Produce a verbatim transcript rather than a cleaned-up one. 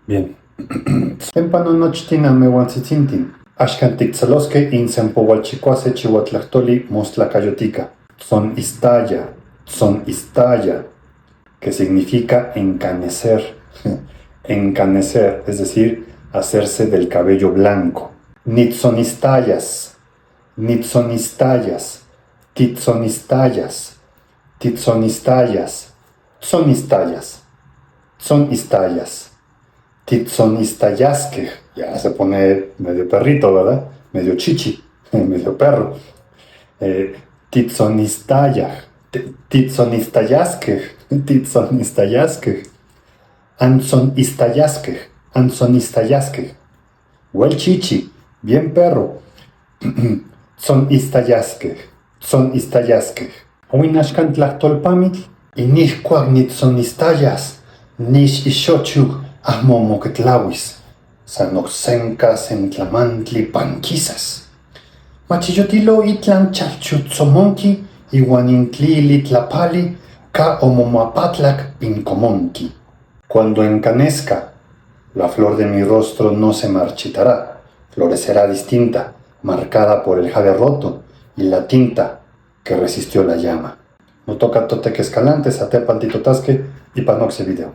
Bien. Sten pano nochtin amewan tzitzintin. Axkan tiktsaloske in senpowalchikuase chihuatlajtoli mostla kayotika. Tzon istaya, tzon istaya, que significa encanecer. Encanecer, es decir, hacerse del cabello blanco. Nitzon istayas, nitzon istayas, titzon istayas, titzon istayas, tzon istayas, tzon istayas. Titzon istayaskej. Ya se pone medio perrito, ¿verdad? Medio chichi, medio perro. Eh, titzon istayaj, ti-, titzon istayaskej, titzon istayaskej. Antzon istayaskej, antzon istayaskej. Wel chichi, bien perro. Tzon istayaskej, tzon istayaskej. Awin axkan tlajtol pamitl. Inijkuak nitzon istayas, nix ixochuk ahmo moketlawis, san oksenka sentlamantli pankisas. Machiyotilo itlan chalchu tzomonki iwan intlili tlapali ka omomapatlak pinkomonki. Cuando encanezca, la flor de mi rostro no se marchitará, florecerá distinta, marcada por el jade roto y la tinta que resistió la llama. Notoka Totec Escalante, satepan titotaske ipan okse video.